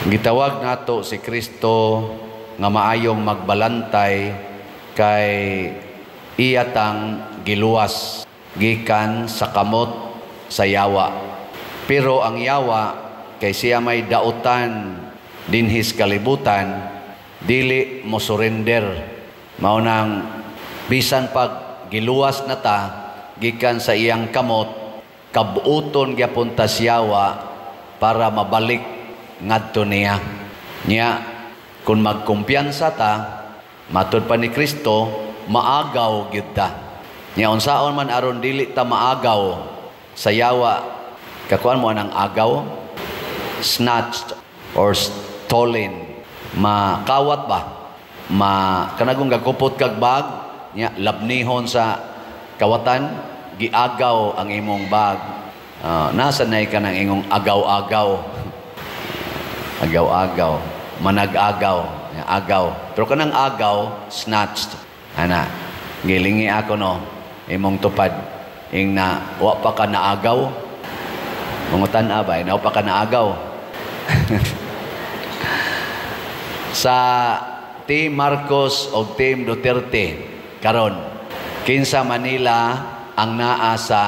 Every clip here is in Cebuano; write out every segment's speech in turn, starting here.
Gitawag nato si Kristo nga maayong magbalantay kay iya tang giluwas gikan sa kamot sa yawa. Pero ang yawa, kay siya may dautan dinhis kalibutan, dili mo surrender. Mao nang bisan pag giluwas na ta gikan sa iyang kamot, kabuoton gyapon ta siyawa para mabalik ngadto niya. Nya kung magkumpiyansa ta, matud pa ni Kristo, maagaw gyud ta. Nya unsaon man aron dili ta maagaw sa yawa? Kakuan mo anang agaw? Snatched or stolen. Makawat ba? Ma kanagong gakupot kag bag, nya labnihon sa kawatan, giagaw ang imong bag. Nasa nay ka ng ingong agaw-agaw. Agaw-agaw, manag-agaw, agaw. Pero kanang agaw, snatched. Ana, gilingi ako no, imong tupad. Ing na, wa pa ka naagaw. Mangutan abay, na wa pa ka naagaw. Sa Team Marcos o Team Duterte karon, kinsa Manila ang naa sa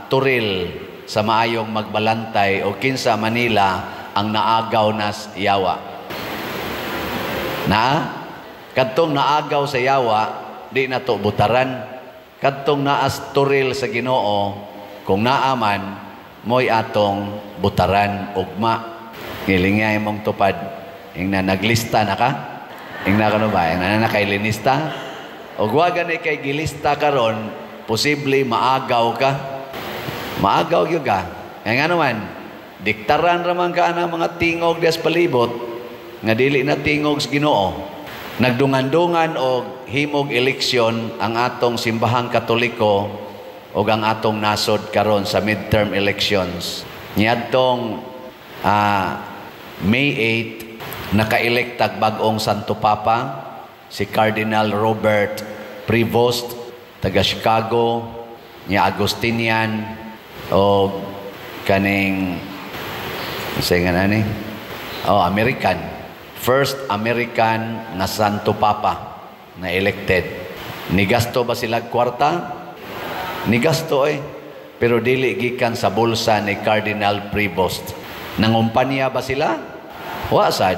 turil sa maayong magbalantay o kinsa Manila ang naagaw nas yawa? Na kadtong naagaw sa yawa, di na to butaran. Kadtong naas turil sa Ginoo, kung naaman mo'y atong butaran ugma. Ngilingay mong tupad. Ing na naglista na ka? Ing na kano ba? Ing na nakailinista? O wa gani kay gilista karon, posible maagaw ka. Maagaw gyud ka. Kaya nga naman, diktaran raman ka ang mga tingog des palibot nga dili na tingog sa Ginoo. Nagdungan-dungan og himog eleksyon ang atong simbahang Katoliko og ang atong nasod karon sa midterm elections. Niadtong May 8, naka-elect tag bag-ong Santo Papa, si Cardinal Robert Prevost, taga Chicago, niya Agustinian, o kaning sa nga nani? Oh, American. First American nga Santo Papa na elected. Nigasto ba sila kwarta? Nigasto eh. Pero dili gikan sa bulsa ni Cardinal Prevost. Nangumpanya ba sila? Wa sad.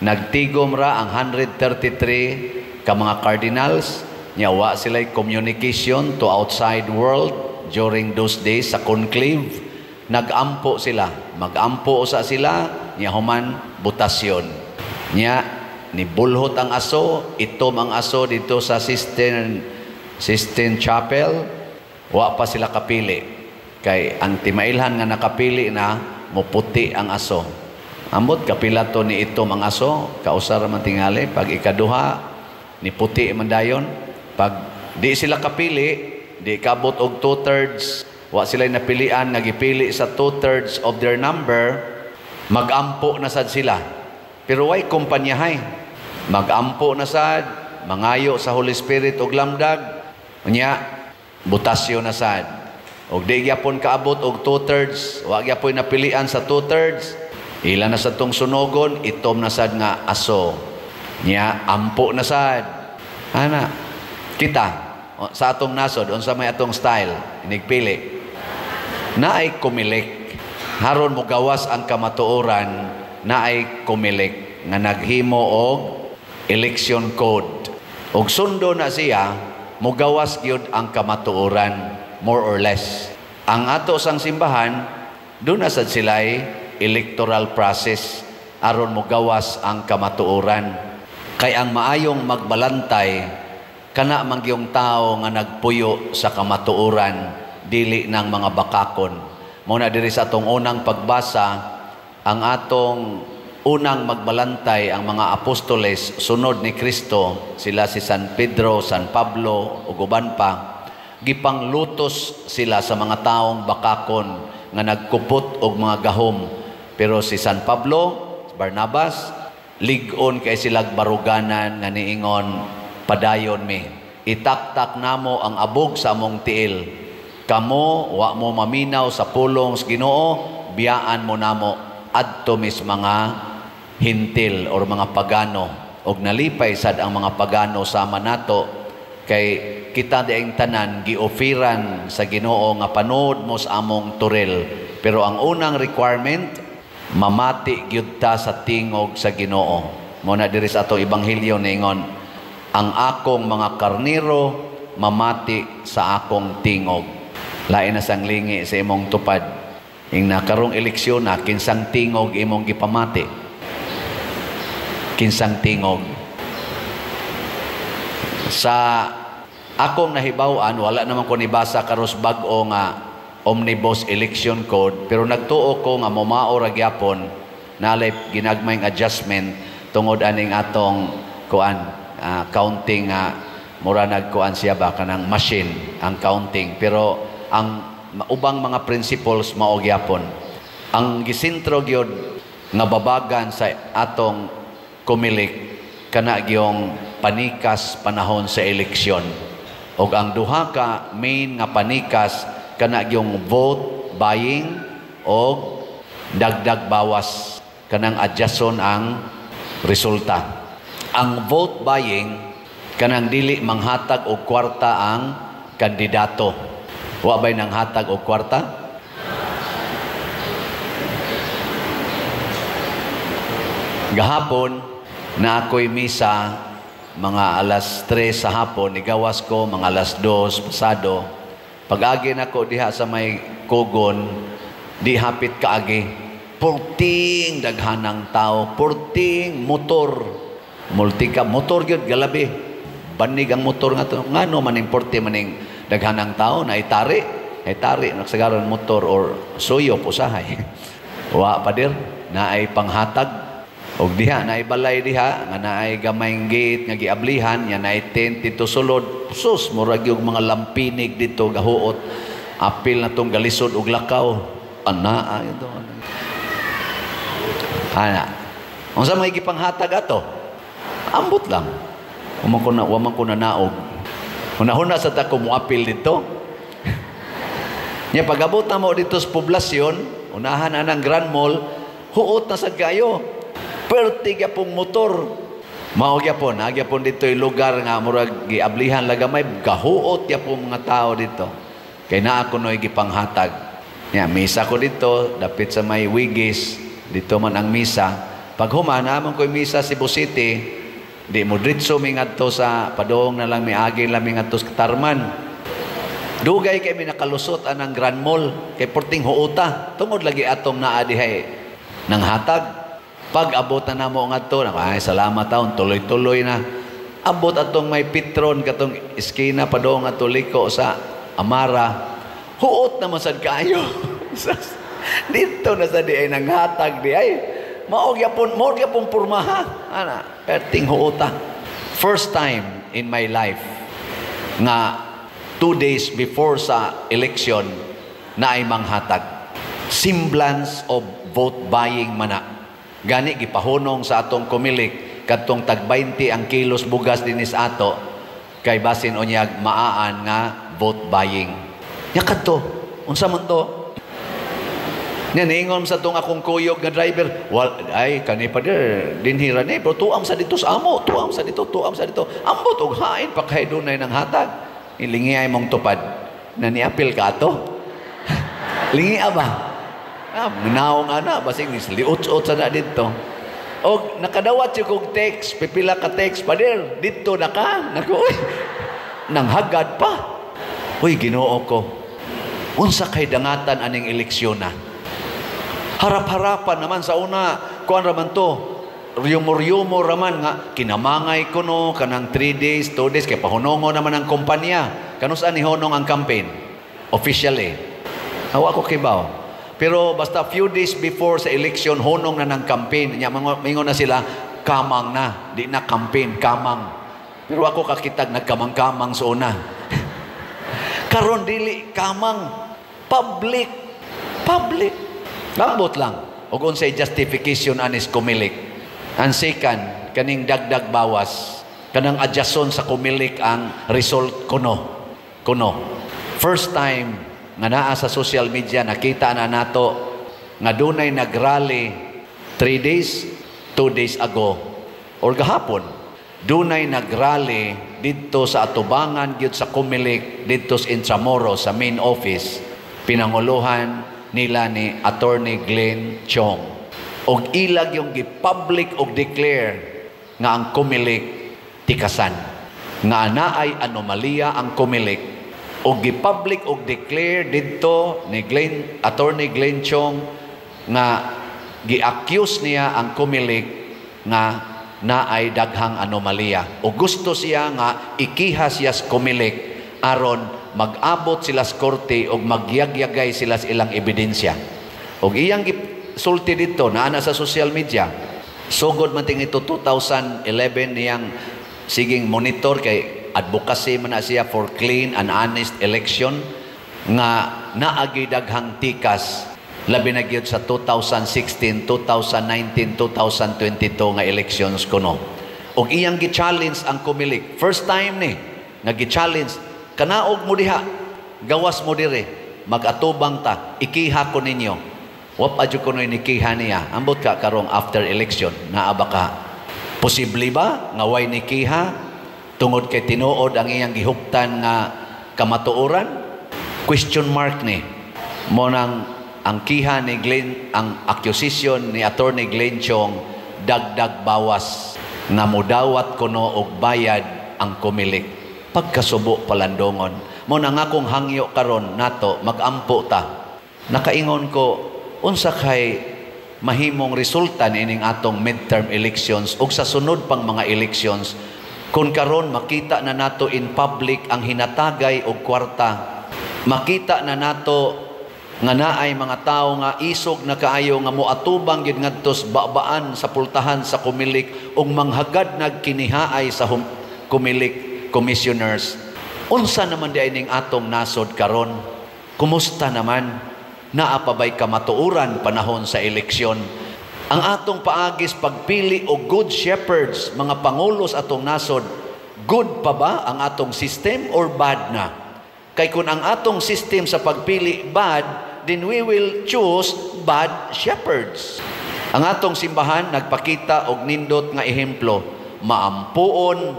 Nagtigom ra ang 133 ka mga cardinals. Nya wa sila communication to outside world during those days sa conclave. Nagampo sila. Magampo usa sila, nya human botasyon. Nya nibulhot ang aso, itom ang aso dito sa Sistine Chapel. Wa pa sila kapili. Kay ang timailhan nga nakapili na, muputi ang aso. Ambot kapila to ni itom ang aso, kausar man tingali pag ikaduha ni puti man dayon. Pag di sila kapili, di kabot og 2/3, wa sila napilian nga gipili sa 2/3 of their number, magampo na sad sila. Pero way kumpanyahay. Magampo na sad, mangayo sa Holy Spirit og lamdag, unya botasyon na sad. Og di gyapon kaabot og 2/3, wa gyapon napilian sa 2/3, ila na sad tong sunogon, itom na sad nga aso. Nya ampo na sad. Ana, kita sa atong nasod, unsa may atong style inigpili? Naay Comelec. Haron mogawas ang kamatuoran, naay Comelec nga naghimo og election code. Og sundo na siya, mogawas gyud ang kamatuoran, more or less. Ang ato sang simbahan, doon na sad sila'y electoral process aron mogawas ang kamatuoran. Kay ang maayong magbalantay, kana mangyong tao nga nagpuyo sa kamatuoran, dili ng mga bakakon. Muna diri sa atong unang pagbasa, ang atong unang magbalantay ang mga apostoles sunod ni Kristo, sila si San Pedro, San Pablo ug uban pa, gipanglutos sila sa mga taong bakakon nga nagkupot og mga gahom. Pero si San Pablo, Barnabas, lig-on kay silag baruganan nga niingon, "Padayon mi. Itaktak namo ang abog sa among tiil. Kamo wa mo maminaw sa pulong sa Ginoo, biyaan mo namo adto mis mga Hintil or mga pagano, og nalipay sad ang mga pagano sama nato kay kita dieng tanan giofiran sa Ginoo nga panood mo sa among toril. Pero ang unang requirement, mamati gyud ta sa tingog sa Ginoo. Mo na diri sa atong ebanghelyo ningon, ang akong mga karnero mamati sa akong tingog. Lain na sang lingi sa imong tupad. Ing nakarong eleksyon na, kinsang tingog imong gipamati? Kinsang tingog? Sa akong nahibaw-an, wala naman ko nibasa karos bag-o nga Omnibus Election Code, pero nagtuo ko nga momao ra gyapon, nalay ginagmayng adjustment tungod aning atong kuan counting nga mura nagkuan siya ba kanang machine ang counting, pero ang ubang mga principles mao gyapon. Ang gisintro gyud nga babagan sa atong Comelec kana gyong panikas panahon sa eleksyon. Og ang duha ka main nga panikas kana gyong vote buying og dagdag bawas, kanang adjuston ang resulta. Ang vote buying kanang dili manghatag og kwarta ang kandidato. Wa bay nanghatag og kwarta? Gahapon na ako'y misa mga alas 3 sa hapon, igawas ko mga alas 2 pasado. Pag-agi nako diha sa may kugon, di hapit kaagi. Purting daghanang tao, purting motor. Multika motor gyud galabi. Banig ang motor nga to. Ngano man importe maning daghanang tao na itari, itari nagsagaran motor or suyop usahay. Wa pader naay panghatag. Og diha naay balay diha nga naay gamayng gate nga giablihan, nya naay tent dito sulod. Sus, murag yung mga lampinig dito gahuot. Apil na tong galisod og lakaw. Ana ito. Ana. Unsa may gipanghatag ato? Ambot lang. Wa man ko na naog. Hunahuna sa ta ko moapil dito. Nya pag-abot na mo dito sa poblasyon, unahan anang Grand Mall, huot na sad kayo. Perti gyapong motor. Mao gyapon, na gyapon dito yung lugar nga murag giablihan lagamay, gahuot gyapon mga tao dito. Kay naa ko noy gipanghatag. Nya misa ko dito, dapit sa may Wigis, dito man ang misa. Pag human, naman ko'y misa Cebu City, di mo dritso mi ngadto sa padong na lang miagi lang mi ngadto sa Katarman. Dugay kay mi nakalusot anang Grand Mall kay porting huota. Tungod lagi atong naa dihay nang hatag. Pag abot na namo ngadto, ay salamat taon, tuloy-tuloy na. Abot atong may Petron katong eskina padong ato liko sa Amara. Huot naman sad kaayo. Dito na sa di ay nanghatag di ay. Mao gyapon pormaha. Ana, perting huota. First time in my life nga 2 days before sa election na ay manghatag. Semblance of vote buying mana. Gani gipahunong sa atong Comelec kadtong tag 20 ang kilos bugas dinis ato kay basin unyag maaan nga vote buying. Nya kadto, unsa man to? Nya niingon sa tong akong kuyog nga driver, wal, ay kani pa dir dinhi ra ni, pero tuam sa dito sa amo, tuam sa dito, tuam sa dito. Ambot og hain pa kay dunay nang hatag. Ilingi ay mong tupad na niapil ka ato. Lingi ba? Ah, naong ana basig ni liut-ut sa na dito. Og nakadawat siya kog text, pipila ka text pader, dito na ka. Naku, uy, nanghagad pa. Uy, Ginoo ko. Unsa kay dangatan aning eleksyon na? Harap-harapan naman sa una, kuan raman to. Rumor-rumor raman nga kinamangay kuno kanang 3 days, 2 days kay pahunongo naman ang kumpanya. Kanus-a ni honong ang campaign? Officially. Awa ko kibaw. Pero basta few days before sa election, honong na ng campaign. Nya mingon na sila, kamang na. Di na campaign, kamang. Pero ako kakitag, nagkamang-kamang sa una. Karon dili, kamang. Public. Public. Lambot lang. Og unsay justification anis Comelec. Ang second, kaning dagdag bawas. Kanang adjuston sa Comelec ang result kuno. Kuno. First time nga naa sa social media, nakita na nato nga dunay nagrally 3 days, 2 days ago or gahapon, dunay nagrally didto sa atubangan gyud sa Comelec didto sa Intramuros, sa main office, pinanguluhan nila ni Attorney Glenn Chong, og ilag yung gi-public og declare nga ang Comelec tikasan, nga naay anomalya ang Comelec, og gi-public og declare didto ni Glenn, Attorney Glenn Chong, nga gi-accuse niya ang Comelec nga naay daghang anomalya, o gusto siya nga ikiha siya sa Comelec aron mag-abot sila sa korte og magyagyagay sila sa ilang ebidensya. Og iyang gisulti didto, naa na sa social media, sugod man ting ito 2011 niyang siging monitor kay advocacy man na siya for clean and honest election, nga naagi daghang tikas, labi na gyud sa 2016, 2019, 2022 nga elections kuno. Og iyang gi-challenge ang Comelec. First time ni nga gi-challenge, kanaog mo diha, gawas mo dire, mag-atubang ta, ikiha ko ninyo. Wa pa jud kuno'y nikiha niya. Ambot ka karong after election, naa ba ka? Posible ba nga way nikiha tungod kay tinuod ang iyang gihuptan nga kamatuoran? Question mark ni. Mo nang ang kiha ni Glenn, ang accusation ni Attorney Glenn Chong, dagdag bawas nga mudawat kuno og bayad ang Comelec. Pagkasubo palandongon. Mo na nga kung hangyo karon nato, magampo ta. Nakaingon ko, unsa kay mahimong resulta niining atong midterm elections ug sa sunod pang mga elections kung karon makita na nato in public ang hinatagay og kwarta, makita na nato nga naay mga tawo nga isog na kaayo nga moatubang gid ngadto sa babaan sa pultahan sa Comelec ug manghagad nagkinihaay sa Comelec commissioners? Unsa naman di ning atong nasod karon? Kumusta naman? Naa pa bay kamatuoran panahon sa eleksyon? Ang atong paagis pagpili og good shepherds, mga pangulo sa atong nasod, good pa ba ang atong system or bad na? Kay kung ang atong system sa pagpili bad, then we will choose bad shepherds. Ang atong simbahan nagpakita og nindot nga ehemplo, maampuon,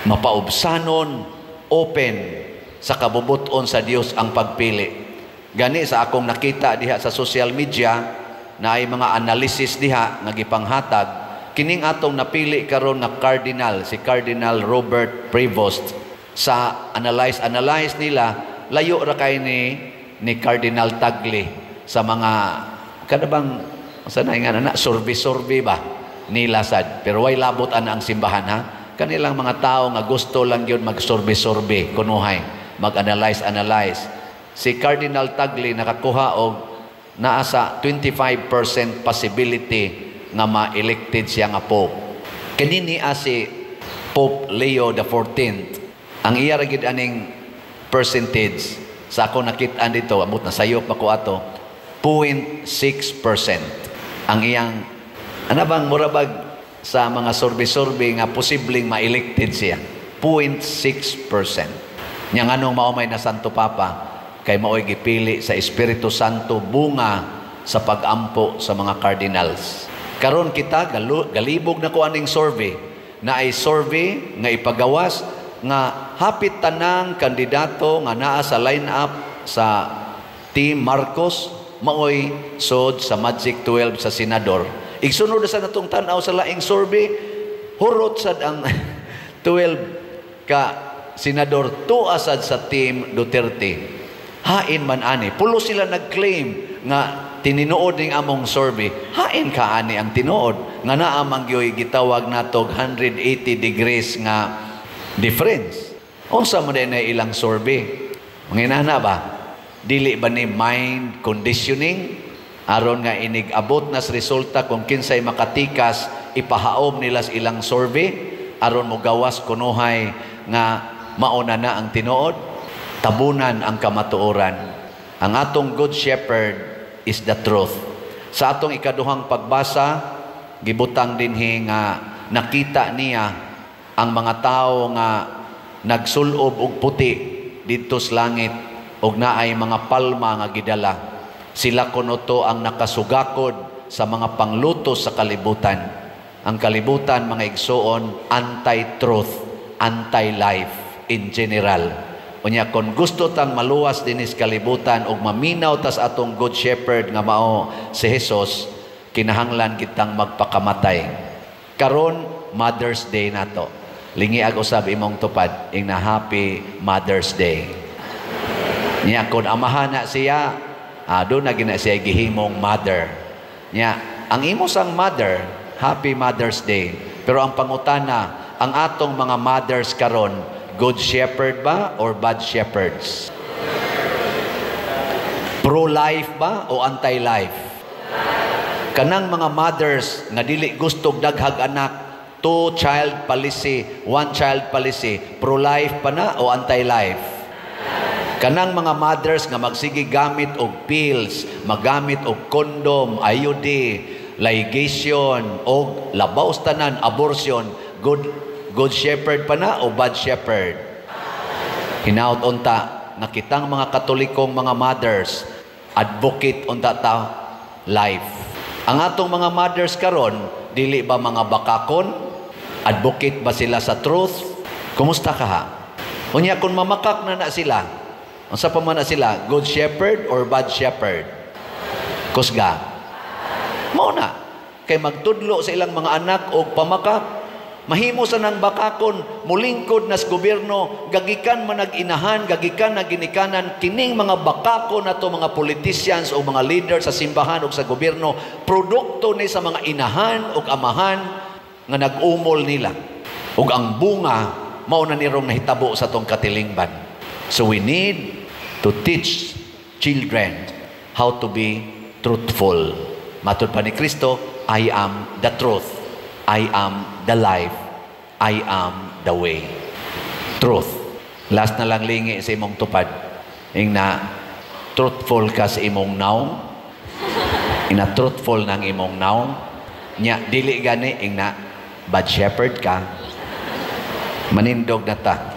mapaubsanon, open sa kabubuton sa Dios ang pagpili. Gani sa akong nakita diha sa social media na ay mga analysis diha nga gipanghatag, kining atong napili karon nga cardinal, si Cardinal Robert Prevost, sa analyze analyze nila, layo ra kay ni Cardinal Tagle sa mga kada bang sa na nga na survey survey ba nila sad. Pero way labot ana ang simbahan, ha, kanilang mga tao nga gusto lang yun mag-survey survey kunuhay, mag-analyze analyze. Si Cardinal Tagle nakakuha og naa sa 25% possibility nga ma-elected siya nga pope. Kini niya si Pope Leo the 14th, ang iya ra gid aning percentage sa ako nakit-an dito, amot na sayop ako ato, 0.6% ang iyang ana bang murabag sa mga survey-survey nga posibleng ma-elected siya, 0.6%. Nya nganong mao may na Santo Papa? Kay maoy gipili sa Espiritu Santo, bunga sa pagampo sa mga cardinals. Karon kita galibog na ko aning survey na ay survey nga ipagawas nga hapit tanang kandidato nga naa sa line-up sa Team Marcos maoy sod sa Magic 12 sa senador. Igsunod sa natong tan-aw sa laing survey, hurot sad ang 12 ka senador tuwa sad sa Team Duterte. Hain man ani. Pulo sila nag-claim nga tinuod ning among survey. Hain ka ani ang tinuod nga naa man gyoy gitawag natog 180 degrees nga difference? Unsa man na ilang survey? Mga inana ba? Dili ba ni mind conditioning aron nga inig abot nas resulta kung kinsay makatikas, ipahaom nila sa ilang survey aron mogawas kunuhay nga mauna na ang tinuod? Tabunan ang kamatuoran. Ang atong good shepherd is the truth. Sa atong ikaduhang pagbasa, gibutang dinhi nga nakita niya ang mga tao nga nagsulob og puti didto sa langit og naay mga palma nga gidala. Sila kuno to ang nakasugakod sa mga panglutos sa kalibutan. Ang kalibutan, mga igsuon, anti-truth, anti-life in general. Unya kon gusto tang maluwas dinis kalibutan ug maminaw tas atong good shepherd nga mao si Jesus, kinahanglan kitang magpakamatay. Karon Mother's Day nato. Lingiag usab imong tupad, ingna, "Happy Mother's Day." Nya kon amahan na siya, doon na gina siya gihimong mother. Nya ang imo sang mother, Happy Mother's Day. Pero ang pangutana, ang atong mga mothers karon, good shepherd ba or bad shepherds? Pro-life ba o anti-life? Kanang mga mothers nga dili gusto daghag anak, two child policy, one child policy, pro-life pa na o anti-life? Kanang mga mothers nga magsige gamit og pills, magamit og condom, IUD, ligation, og labaw sa tanan, abortion, good shepherd pa na o bad shepherd? Hinaut unta nga kitang mga Katolikong mga mothers, advocate unta ta life. Ang atong mga mothers karon, dili ba mga bakakon? Advocate ba sila sa truth? Kumusta ka ha? Unya kung mamakak na na sila, unsa pa man na sila, good shepherd or bad shepherd? Kusga. Mao na. Kay magtudlo sa ilang mga anak og pamakak. Mahimo sa nang bakakon, mulingkod nas gobyerno, gagikan man nag-inahan, gagikan na ginikanan, kining mga bakakon nato mga politicians o mga leader sa simbahan o sa gobyerno, produkto ni sa mga inahan o amahan nga nag-umol nila. Ug ang bunga, mao na nirong nahitabo sa tong katilingban. So we need to teach children how to be truthful. Matud pa ni Kristo, "I am the truth. I am the life. I am the way." Truth. Last na lang, lingi sa imong tupad. Ingna, "Truthful ka sa imong naong." Ina, "Truthful ng imong naong." Nya, dili gani, ingna, "Bad shepherd ka." Manindog na ta.